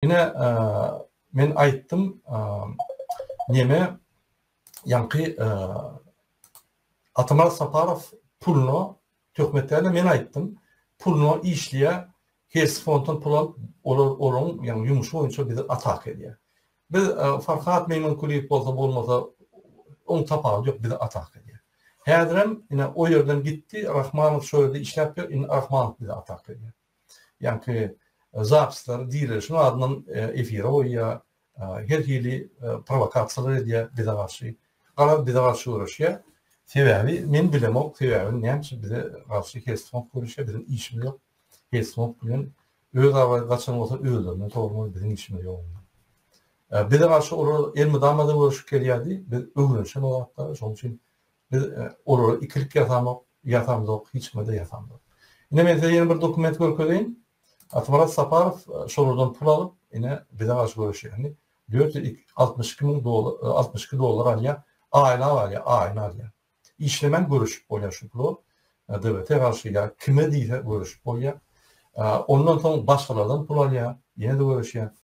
Ine men aýtdym neme ýaňky Atamyrat Saparow puluna töhmet dälde men aýtdym puluna işleýär Hersi fonddan pul alyp olar olaryň ýaňy ýumuşy boýunça bizi ataka edýär. Biz Farhat Meýmunkulyýew bolsa bolmasa oň tapawudy ýok bizi ataka edýär. Häzirem ine o ýerden gitdi Rahmanow şo ýerde işläp ýör indi Rahmanow bizi ataka edýär. Ýaňky zapisleri dirilişiň adyndan efire goýýar, her hili prowokasiýalar edýär bize garşy. Garaz bize garşy göreşýär. Sebäbi men bilemok sebäbini näme üçin bize garşy Helsfond göreşýär biziň işimiz ýok. Helsfond bilen öz abraýy gaçan bolsa özlerinden sormaly biziň işimiz ýok onda. Bize garşy olar elmydama-da göreşip gelýärdi. Biz öwrenişen o zatlara şonuň üçin Biz olara ikilik ýasamok, ýasamzok, hiç kime-de ýasamzok. Ine men size ýene bir dokument görkezeýin. Atamyrat Saparow şolardan pul alyp, ine bize garşy göreşýär. Indi 462 müň dollar, 62 dollar alýar, aýlap alýar, aýyna alýar. Işlemän göreşip bolýar şu pula. DWT garşy ýa kime diýse göreşip bolýar. Ondan soň başgalardan pul alýar, ýene-de göreşýär.